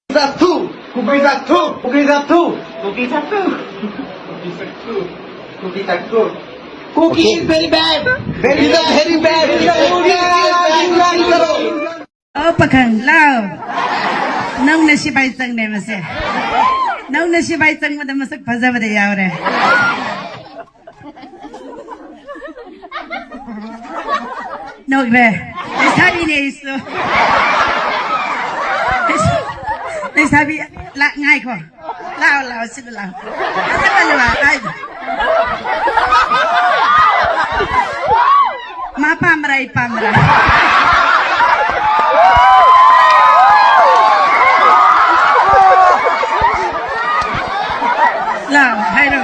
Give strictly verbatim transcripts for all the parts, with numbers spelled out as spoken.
Kuki is very bad. Kuki is very bad. Very, very bad. Very bad. ꯑꯣ ꯄꯥꯈꯪ ꯂꯥꯎ꯫ ꯅꯪꯅ ꯁꯤꯐꯥꯏ ꯆꯪꯅꯦ ꯃꯁꯦ꯫ ꯅꯪꯅ ꯁꯤꯐꯥꯏ ꯆꯪꯕꯗ ꯃꯁꯛ ꯐꯖꯕꯗ ꯌꯥꯎꯔꯦ꯫ ꯅꯣꯛꯔꯦ꯫ ꯂꯩꯁꯥꯕꯤꯅꯦ ꯑꯩꯁꯨ꯫ ꯂꯩꯁꯥꯕꯤ ꯂꯥꯛ ꯉꯥꯏꯈꯣ꯫ ꯂꯥꯛꯑꯣ ꯂꯥꯛꯑꯣ ꯁꯤꯗ ꯂꯥꯛꯑꯣ꯫ ꯐꯖꯕ ꯂꯥꯛꯑꯣ ꯍꯥꯏꯗꯣ꯫ ꯃꯥ ꯄꯥꯝꯕ꯭ꯔꯥ ꯑꯩ ꯄꯥꯝꯕ꯭ꯔꯥ? ꯂꯥꯛꯑꯣ ꯍꯥꯏꯔꯣ꯫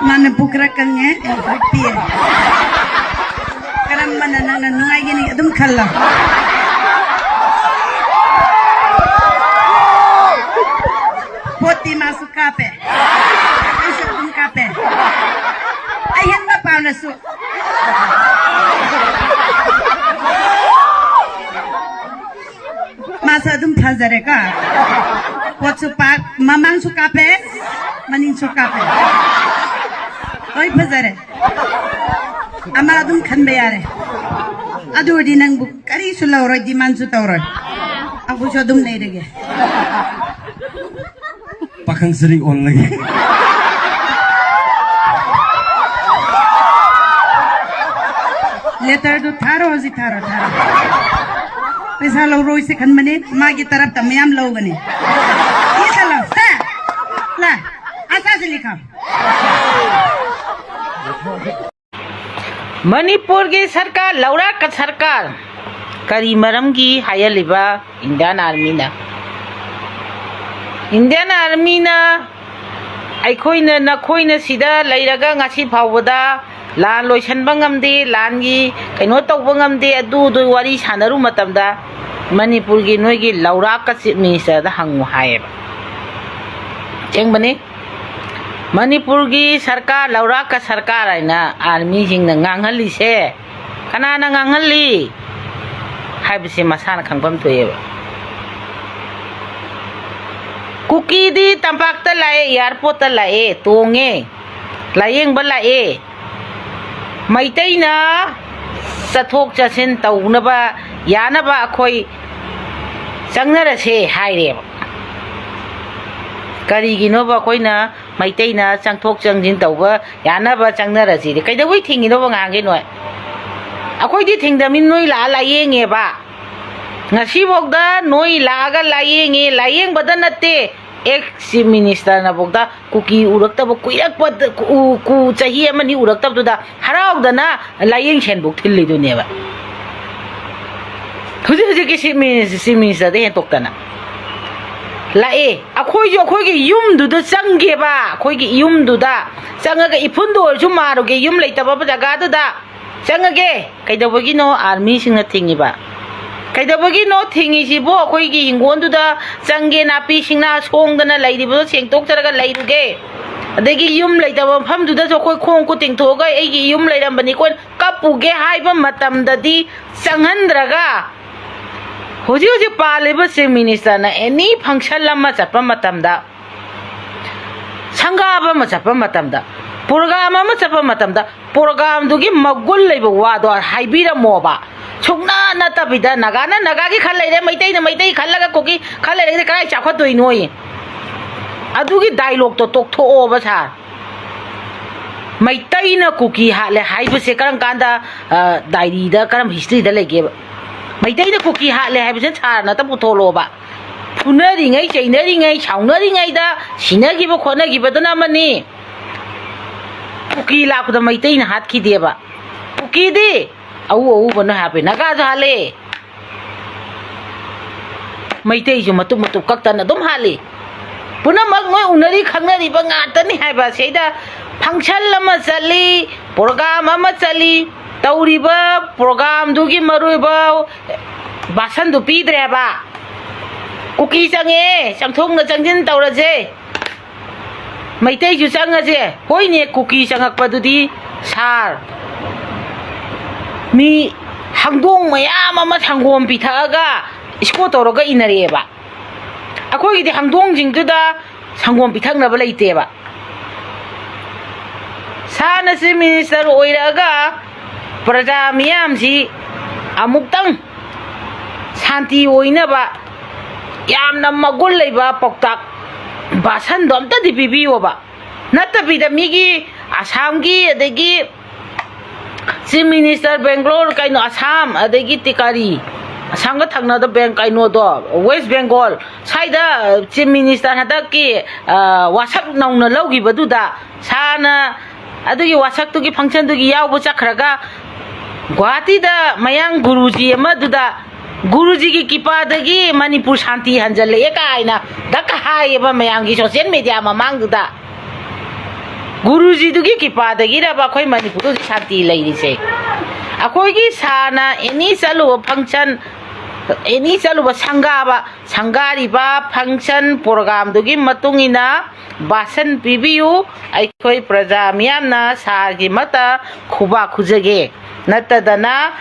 ꯃꯥꯅ ꯄꯨꯛ ꯈꯔ ꯀꯪꯉꯦ ꯑꯩ ꯈꯔ ꯄꯤꯛꯑꯦ꯫ ꯀꯔꯝꯕꯅ ꯅꯪꯅ ꯅꯨꯡꯉꯥꯏꯒꯅꯤ ꯑꯗꯨꯝ ꯈꯜꯂꯣ꯫ ꯄꯣꯠꯇꯤ ꯃꯥꯁꯨ ꯀꯥꯞꯄꯦ꯫ ꯑꯩꯁꯨ ꯑꯗꯨꯝ ꯀꯥꯞꯄꯦ꯫ ꯑꯍꯦꯟꯕ ꯄꯥꯝꯂꯁꯨ꯫ ꯃꯥꯁꯨ ꯑꯗꯨꯝ ꯐꯖꯔꯦꯀꯣ꯫ ꯄꯣꯠꯁꯨ ꯄꯥꯛ ꯃꯃꯥꯡꯁꯨ ꯀꯥꯞꯄꯦ꯫ ꯃꯅꯤꯡꯁꯨ ꯀꯥꯞꯄꯦ꯫ ꯂꯣꯏ ꯐꯖꯔꯦ꯫ ꯑꯃ ꯑꯗꯨꯝ ꯈꯟꯕ ꯌꯥꯔꯦ꯫ ꯑꯗꯨ ꯑꯣꯏꯔꯗꯤ ꯅꯪꯕꯨ ꯀꯔꯤꯁꯨ ꯂꯧꯔꯣꯏ, ꯗꯤꯃꯥꯟꯁꯨ ꯇꯧꯔꯣꯏ꯫ ꯑꯩꯈꯣꯏꯁꯨ ꯑꯗꯨꯝ ꯂꯩꯔꯒꯦ꯫ ꯄꯥꯈꯪ ꯁꯔꯤ ꯑꯣꯟꯂꯒꯦ꯫ ꯂꯦꯇꯔꯗꯨ ꯊꯥꯔꯣ, ꯍꯧꯖꯤꯛ ꯊꯥꯔꯣ, ꯊꯥꯔꯣ꯫ ꯄꯩꯁꯥ ꯂꯧꯔꯣꯏꯁꯦ ꯈꯟꯕꯅꯦ, ꯃꯥꯒꯤ ꯇꯔꯞꯇ ꯃꯌꯥꯝ ꯂꯧꯒꯅꯤ꯫ ꯏꯁꯜꯂꯣ ꯁꯦ꯫ ꯂꯥ꯫ ꯑꯁꯥꯁꯦ ꯂꯤꯈꯥꯎ꯫ ꯃꯅꯤꯄꯨꯔꯒꯤ ꯁꯔꯀꯥꯔ, ꯂꯧꯔꯥꯛꯀ ꯁꯔꯀꯥꯔ, ꯀꯔꯤ ꯃꯔꯝꯒꯤ ꯍꯥꯏꯍꯜꯂꯤꯕ ꯏꯟꯗꯤꯌꯥꯟ ꯑꯥꯔꯃꯤꯅ? ꯏꯟꯗꯤꯌꯥꯟ ꯑꯥꯔꯃꯤꯅ ꯑꯩꯈꯣꯏꯅ, ꯅꯈꯣꯏꯅ ꯁꯤꯗ ꯂꯩꯔꯒ ꯉꯁꯤ ꯐꯥꯎꯕꯗ ꯂꯥꯟ ꯂꯣꯏꯁꯤꯟꯕ ꯉꯝꯗꯦ, ꯂꯥꯟꯒꯤ ꯀꯩꯅꯣ ꯇꯧꯕ ꯉꯝꯗꯦ, ꯑꯗꯨꯗꯨ ꯋꯥꯔꯤ ꯁꯥꯟꯅꯔꯨ ꯃꯇꯝꯗ ꯃꯅꯤꯄꯨꯔꯒꯤ ꯅꯣꯏꯒꯤ ꯂꯧꯔꯥꯛꯀ ꯆꯤꯐ ꯃꯤꯅꯤꯁꯇꯔꯗ ꯍꯪꯉꯨ ꯍꯥꯏꯌꯦꯕ꯫ ꯑꯁꯦꯡꯕꯅꯤ꯫ ꯃꯅꯤꯄꯨꯔꯒꯤ ꯁꯔꯀꯥꯔ, ꯂꯧꯔꯥꯛꯀ ꯁꯔꯀꯥꯔ ꯍꯥꯏꯅ ꯑꯥꯔꯃꯤꯁꯤꯡꯅ ꯉꯥꯡꯍꯜꯂꯤꯁꯦ ꯀꯅꯥꯅ ꯉꯥꯡꯍꯜꯂꯤ ꯍꯥꯏꯕꯁꯦ ꯃꯁꯥꯅ ꯈꯪꯐꯝ ꯊꯣꯛꯑꯦꯕ꯫ ꯀꯨꯀꯤꯗꯤ ꯇꯝꯄꯥꯛꯇ ꯂꯥꯛꯑꯦ, ꯑꯦꯌꯥꯔꯄꯣꯔꯠꯇ ꯂꯥꯛꯑꯦ, ꯇꯣꯡꯉꯦ, ꯂꯥꯏꯌꯦꯡꯕ ꯂꯥꯛꯑꯦ꯫ ꯃꯩꯇꯩꯅ ꯆꯠꯊꯣꯛ ꯆꯠꯁꯤꯟ ꯇꯧꯅꯕ ꯌꯥꯅꯕ ꯑꯩꯈꯣꯏ ꯆꯪꯅꯔꯁꯦ ꯍꯥꯏꯔꯦꯕ꯫ ꯀꯔꯤꯒꯤꯅꯣꯕ ꯑꯩꯈꯣꯏꯅ ꯃꯩꯇꯩꯅ ꯆꯪꯊꯣꯛ ꯆꯪꯁꯤꯟ ꯇꯧꯕ ꯌꯥꯅꯕ ꯆꯪꯅꯔꯁꯤꯗꯤ? ꯀꯩꯗꯧꯕꯩ ꯊꯤꯡꯉꯤꯅꯣꯕ ꯉꯍꯥꯟꯈꯩ ꯅꯣꯏ? ꯑꯩꯈꯣꯏꯗꯤ ꯊꯤꯡꯗꯕꯅꯤ, ꯅꯣꯏ ꯂꯥꯛꯑ ꯂꯥꯏꯌꯦꯡꯉꯦꯕ꯫ ꯉꯁꯤꯐꯥꯎꯗ ꯅꯣꯏ ꯂꯥꯛꯑꯒ ꯂꯥꯏꯌꯦꯡꯉꯦ, ꯂꯥꯏꯌꯦꯡꯕꯗ ꯅꯠꯇꯦ, ꯑꯦꯛꯁ ꯆꯤꯐ ꯃꯤꯅꯤꯁꯇꯔꯅꯐꯥꯎꯗ ꯀꯨꯀꯤ ꯎꯔꯛꯇꯕ ꯀꯨꯏꯔꯛꯄꯗ, ꯀꯨ-, ꯀꯨ-, ꯆꯍꯤ ꯑꯃꯅꯤ ꯎꯔꯛꯇꯕꯗꯨꯗ ꯍꯔꯥꯎꯗꯅ ꯂꯥꯏꯌꯦꯡ ꯁꯦꯟꯕꯨꯛ ꯊꯤꯜꯂꯤꯗꯨꯅꯦꯕ꯫ ꯍꯧꯖꯤꯛ ꯍꯧꯖꯤꯛꯀꯤ ꯆꯤꯐ ꯃꯤꯅꯤꯁ-, ꯆꯤꯐ ꯃꯤꯅꯤꯁꯇꯔꯗ ꯍꯦꯟꯇꯣꯛꯇꯅ ꯂꯥꯛꯑꯦ꯫ ꯑꯩꯈꯣꯏꯁꯨ ꯑꯩꯈꯣꯏꯒꯤ ꯌꯨꯝꯗꯨꯗ ꯆꯪꯒꯦꯕ, ꯑꯩꯈꯣꯏꯒꯤ ꯌꯨꯝꯗꯨꯗ ꯆꯪꯉꯒ ꯏꯐꯨꯟꯗ ꯑꯣꯏꯔꯁꯨ ꯃꯥꯔꯨꯒꯦ, ꯌꯨꯝ ꯂꯩꯇꯕ ꯖꯒꯥꯗꯨꯗ ꯆꯪꯉꯒꯦ꯫ ꯀꯩꯗꯧꯕꯒꯤꯅꯣ ꯑꯥꯔꯃꯤꯁꯤꯡꯅ ꯊꯤꯡꯉꯤꯕ? ꯀꯩꯗꯧꯕꯒꯤꯅꯣ ꯊꯤꯡꯉꯤꯁꯤꯕꯣ? ꯑꯩꯈꯣꯏꯒꯤ ꯍꯤꯡꯒꯣꯜꯗꯨꯗ ꯆꯪꯒꯦ, ꯅꯥꯄꯤ ꯁꯤꯡꯅꯥ ꯁꯣꯡꯗꯅ ꯂꯩꯔꯤꯕꯗꯣ ꯁꯦꯡꯇꯣꯛꯆꯔꯒ ꯂꯩꯔꯨꯒꯦ, ꯑꯗꯒꯤ ꯌꯨꯝ ꯂꯩꯇꯕ ꯃꯐꯝꯗꯨꯗꯁꯨ ꯑꯩꯈꯣꯏ ꯈꯣꯡ ꯈꯨꯠ ꯇꯤꯡꯊꯣꯛꯑꯒ ꯑꯩꯒꯤ ꯌꯨꯝ ꯂꯩꯔꯝꯕꯅꯤꯀꯣ ꯀꯞꯄꯨꯒꯦ ꯍꯥꯏꯕ ꯃꯇꯝꯗꯗꯤ ꯆꯪꯍꯟꯗ꯭ꯔꯒ, ꯍꯧꯖꯤꯛ ꯍꯧꯖꯤꯛ ꯄꯥꯜꯂꯤꯕ ꯆꯤꯐ ꯃꯤꯅꯤꯁꯇꯔꯅ ꯑꯦꯅꯤ ꯐꯪꯁꯟ ꯑꯃ ꯆꯠꯄ ꯃꯇꯝꯗ, ꯁꯪꯒꯥꯕ ꯑꯃ ꯆꯠꯄ ꯃꯇꯝꯗ, ꯄ꯭ꯔꯣꯒ꯭ꯔꯥꯝ ꯑꯃ ꯆꯠꯄ ꯃꯇꯝꯗ, ꯄ꯭ꯔꯣꯒ꯭ꯔꯥꯝꯗꯨꯒꯤ ꯃꯒꯨꯟ ꯂꯩꯕ ꯋꯥꯗꯣ ꯍꯥꯏꯕꯤꯔꯝꯃꯣꯕ꯫ ꯁꯨꯡꯅ ꯅꯠꯇꯕꯤꯗ ꯅꯥꯒꯥꯅ ꯅꯥꯒꯥꯒꯤ ꯈꯜ ꯂꯩꯔꯦ, ꯃꯩꯇꯩꯅ ꯃꯩꯇꯩ ꯈꯜꯂꯒ ꯀꯨꯀꯤ ꯈꯜ ꯂꯩꯔꯒꯗꯤ ꯀꯗꯥꯏ ꯆꯥꯎꯈꯠꯇꯣꯏꯅꯣꯌꯦ? ꯑꯗꯨꯒꯤ ꯗꯥꯏꯂꯣꯛꯇꯣ ꯇꯣꯛꯊꯣꯛꯑꯣꯕ ꯁꯥꯔ꯫ ꯃꯩꯇꯩꯅ ꯀꯨꯀꯤ ꯍꯥꯠꯂꯦ ꯍꯥꯏꯕꯁꯦ ꯀꯔꯝ ꯀꯥꯟꯗ, ꯑ, ꯗꯥꯏꯔꯤꯗ, ꯀꯔꯝ ꯍꯤꯁꯇ꯭ꯔꯤꯗ ꯂꯩꯒꯦꯕ? ꯃꯩꯇꯩꯅ ꯀꯨꯀꯤ ꯍꯥꯠꯂꯦ ꯍꯥꯏꯕꯁꯦ ꯁꯥꯔꯅ ꯑꯝꯇ ꯄꯨꯊꯣꯛꯂꯛꯑꯣꯕ꯫ ꯐꯨꯅꯔꯤꯉꯩ, ꯆꯩꯅꯔꯤꯉꯩ, ꯁꯥꯎꯅꯔꯤꯉꯩꯗ ꯁꯤꯅꯈꯤꯕ ꯈꯣꯠꯅꯈꯤꯕꯗꯨꯅ ꯑꯃꯅꯤ꯫ ꯀꯨꯀꯤ ꯂꯥꯛꯄꯗ ꯃꯩꯇꯩꯅ ꯍꯥꯠꯈꯤꯗꯦꯕ꯫ ꯀꯨꯀꯤꯗꯤ ꯑꯎ ꯑꯎꯕꯅ ꯍꯥꯠꯄꯦ, ꯅꯥꯒꯥꯁꯨ ꯍꯥꯠꯂꯦ꯫ ꯃꯩꯇꯩꯁꯨ ꯃꯇꯨꯞ ꯃꯇꯨꯞ ꯀꯛꯇꯅ ꯑꯗꯨꯝ ꯍꯥꯠꯂꯤ꯫ ꯄꯨꯝꯅꯃꯛ ꯅꯣꯏ ꯎꯅꯔꯤ ꯈꯪꯅꯔꯤꯕ ꯉꯥꯛꯇꯅꯤ ꯍꯥꯏꯕ꯫ ꯁꯤꯗ ꯐꯪꯁꯟ ꯑꯃ ꯆꯠꯂꯤ, ꯄ꯭ꯔꯣꯒꯥꯝ ꯑꯃ ꯆꯠꯂꯤ, ꯇꯧꯔꯤꯕ ꯄ꯭ꯔꯣꯒꯥꯝꯗꯨꯒꯤ ꯃꯔꯨꯑꯣꯏꯕ ꯕꯥꯁꯟꯗꯨ ꯄꯤꯗ꯭ꯔꯦꯕ꯫ ꯀꯨꯀꯤ ꯆꯪꯉꯦ, ꯆꯪꯊꯣꯛꯅ ꯆꯪꯁꯤꯟ ꯇꯧꯔꯁꯦ, ꯃꯩꯇꯩꯁꯨ ꯆꯪꯉꯁꯦ꯫ ꯍꯣꯏꯅꯦ, ꯀꯨꯀꯤ ꯆꯪꯉꯛꯄꯗꯨꯗꯤ ꯁꯥꯔ, ꯃꯤ ꯍꯪꯗꯣꯡ ꯃꯌꯥꯝ ꯑꯃ ꯁꯪꯒꯣꯝ ꯄꯤꯊꯛꯑꯒ ꯏꯁꯀꯣꯠ ꯇꯧꯔꯒ ꯏꯟꯅꯔꯛꯑꯦꯕ꯫ ꯑꯩꯈꯣꯏꯒꯤꯗꯤ ꯍꯪꯗꯣꯡꯁꯤꯡꯗꯨꯗ ꯁꯪꯒꯣꯝ ꯄꯤꯊꯛꯅꯕ ꯂꯩꯇꯦꯕ꯫ ꯁꯥꯔꯅ ꯆꯤꯐ ꯃꯤꯅꯤꯁꯇꯔ ꯑꯣꯏꯔꯛꯑꯒ ꯄ꯭ꯔꯖꯥ ꯃꯤꯌꯥꯝꯁꯤ ꯑꯃꯨꯛꯇꯪ ꯁꯥꯟꯇꯤ ꯑꯣꯏꯅꯕ ꯌꯥꯝꯅ ꯃꯒꯨꯟ ꯂꯩꯕ ꯄꯥꯎꯇꯥꯛ, ꯚꯥꯁꯟꯗꯣ ꯑꯝꯇꯗꯤ ꯄꯤꯕꯤꯌꯣꯕ꯫ ꯅꯠꯇꯕꯤꯗ ꯃꯤꯒꯤ ꯑꯁꯥꯝꯒꯤ, ꯑꯗꯒꯤ ꯆꯤꯐ ꯃꯤꯅꯤꯁꯇꯔ ꯕꯦꯡꯒ꯭ꯂꯣꯔ, ꯀꯩꯅꯣ, ꯑꯁꯥꯝ, ꯑꯗꯒꯤ ꯇꯤꯀꯥꯔꯤ, ꯑꯁꯥꯝꯒ ꯊꯪꯅꯗꯕ ꯕꯦꯡ-, ꯀꯩꯅꯣꯗꯣ, ꯋꯦꯁ ꯕꯦꯡꯒꯣꯜ, ꯁ꯭ꯋꯥꯏꯗ ꯆꯤꯐ ꯃꯤꯅꯤꯁꯇꯔ ꯍꯟꯗꯛꯀꯤ, ꯑ, ꯋꯥꯁꯛ ꯅꯧꯅ ꯂꯧꯈꯤꯕꯗꯨꯗ ꯁꯥꯔꯅ ꯑꯗꯨꯒꯤ ꯋꯥꯁꯛꯇꯨꯒꯤ ꯐꯪꯁꯟꯗꯨꯒꯤ ꯌꯥꯎꯕ ꯆꯠꯈ꯭ꯔꯒ, ꯒꯨꯍꯥꯇꯤꯗ ꯃꯌꯥꯡ ꯒꯨꯔꯨꯖꯤ ꯑꯃꯗꯨꯗ, "ꯒꯨꯔꯨꯖꯤꯒꯤ ꯀꯤꯄꯥꯗꯒꯤ ꯃꯅꯤꯄꯨꯔ ꯁꯥꯟꯇꯤ ꯍꯟꯖꯜꯂꯛꯑꯦ" ꯀꯥꯏꯅ ꯗꯛ ꯍꯥꯏꯌꯦꯕ ꯃꯌꯥꯝꯒꯤ ꯁꯣꯁꯤꯌꯦꯜ ꯃꯦꯗꯤꯌꯥ ꯃꯃꯥꯡꯗꯨꯗ꯫ ꯒꯨꯔꯨꯖꯤꯗꯨꯒꯤ ꯀꯤꯄꯥꯗꯒꯤꯔꯕ ꯑꯩꯈꯣꯏ ꯃꯅꯤꯄꯨꯔꯗ ꯍꯧꯖꯤꯛ ꯁꯥꯟꯇꯤ ꯂꯩꯔꯤꯁꯦ? ꯑꯩꯈꯣꯏꯒꯤ ꯁꯥꯔꯅ ꯑꯦꯅꯤ ꯆꯠꯂꯨꯕ ꯐꯪꯁꯟ, ꯑꯦꯅꯤ ꯆꯠꯂꯨꯕ ꯁꯪꯒꯥꯕ, ꯁꯪꯒꯥꯔꯤꯕ ꯐꯪꯁꯟ ꯄ꯭ꯔꯣꯒꯥꯝꯗꯨꯒꯤ ꯃꯇꯨꯡ ꯏꯟꯅ ꯚꯥꯁꯟ ꯄꯤꯕꯤꯌꯨ꯫ ꯑꯩꯈꯣꯏ ꯄ꯭ꯔꯖꯥ ꯃꯤꯌꯥꯝꯅ ꯁꯥꯔꯒꯤ ꯃꯠꯇ ꯈꯨꯕꯥꯛ ꯈꯨꯖꯒꯦ꯫ ꯅꯠꯇꯗꯅ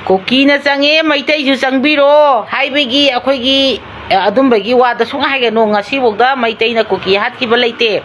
ꯀꯨꯀꯤꯅ ꯆꯪꯉꯦ, ꯃꯩꯇꯩꯁꯨ ꯆꯪꯕꯤꯔꯣ ꯍꯥꯏꯕꯒꯤ ꯑꯩꯈꯣꯏꯒꯤ, ꯑ, ꯑꯗꯨꯝꯕꯒꯤ ꯋꯥꯗ ꯁꯨꯡ ꯍꯥꯏꯒꯅꯨ꯫ ꯉꯁꯤꯐꯥꯎꯗ ꯃꯩꯇꯩꯅ ꯀꯨꯀꯤ ꯍꯥꯠꯈꯤꯕ ꯂꯩꯇꯦ꯫